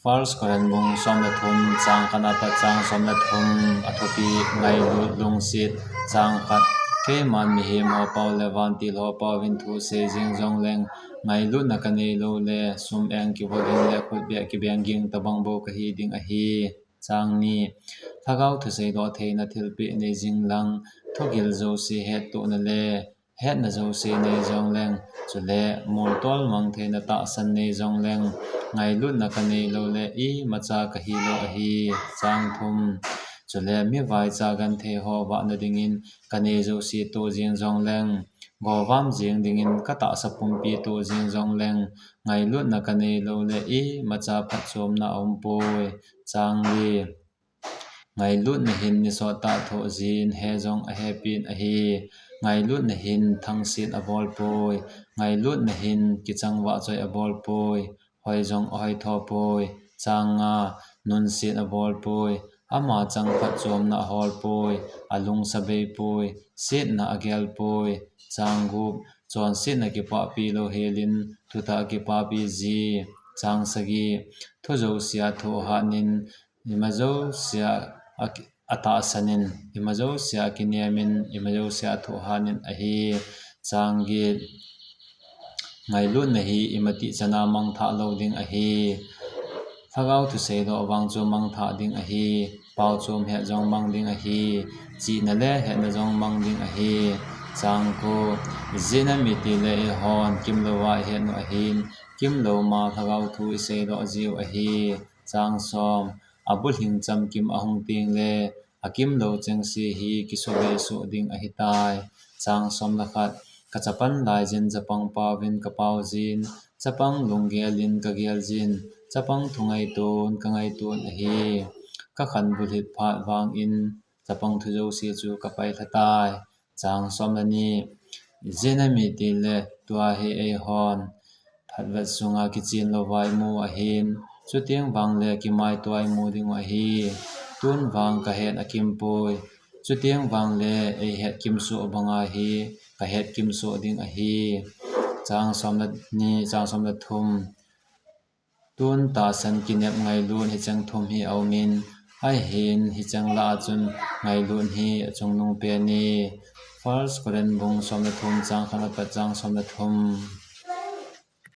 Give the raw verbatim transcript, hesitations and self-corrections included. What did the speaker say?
First Corinth bung som le thum, chang khat apat chang som le thum. Athupi: Ngailut lungset. Chang khat. Keiman mihem ho pao le vantil ho pao vin thu sei jing jongleng, ngailutna kanei lou le, sum eng kivot ding le khutbeh kibeng ging tabang bou kahi ding ahi. Chang ni. Lhagao thu seidoh theina thilpeh nei jing lang, thugil jouse hettohna le hetna jouse nei jongleng, chule moltol mang theina tahsan nei jongleng, ngailutna kanei lou le imacha kahi lou ahi. Chang thum. Chule mivaicha genthei ho vahna dingin kanei jouse toh jing jongleng, govam jing dingin katahsa pumpi toh jing jongleng, ngailutna kanei lou le imacha phatchomna aumpoi. Chang li. Ngailutna hin nisot tah thoh jin, he jong ahepin ahi. Ngailutna hin thangset abol poi. Ngailutna hin kichang vahchoi abol poi. Hoi jong ahoi tho poi. Chang nga. Nunset abol poi. Ama chang phatchomna ahol poi. Alungsa bei poi. Setna agel poi. Chang gup. Chonsetna kipahpi louhelin, thutah kipapi ji. Chang sagi. Thu jousea thoh hatnin, ima jousea a, atahsanin, ima jousea akinemin, ima jousea thoh hatnin ahi. Chang get. Ngailutna hi imatih chana mangthah lou ding ahi. Lhagao thu seidoh vang chu mangthah ding ahi. Paochom het jong mang ding ahi. Chihna le hetna jong mang ding ahi. Chang ko. Ijeh inem itile eihon kimlouva ihet u ahin, kimlou ma lhagao thu iseidoh jiu ahi. Chang som. Abulhing chamkim ahung tengle, akimlou chengse hi kisubei soh ding ahitai. Chang som le khat. Kachapan laijin chapang paovin kapao jin, chapang lunggelin kagel jin, chapang thu ngaiton kangaiton ahi. Kakhan bulhit phat vangin, chapang thu jouse chu kapailha tai. Chang som le ni. Ijeh inem itile tua hi eihon phatvet sunga kichen louva imu ahin, chuteng vangle kimaitoa imu dingu ahi. Tun vang kahet akimpoi. Chuteng vangle eihet kimsoh banga hi kahet kimsoh ding ahi. Chang som le ni, chang som le thum. Tun tahsan kinep ngailut hicheng thum hi aumin, ahin hicheng lah a chun ngailut hi achungnung pen e. First Corinth bung som le thum, chang khat apat chang som le thum.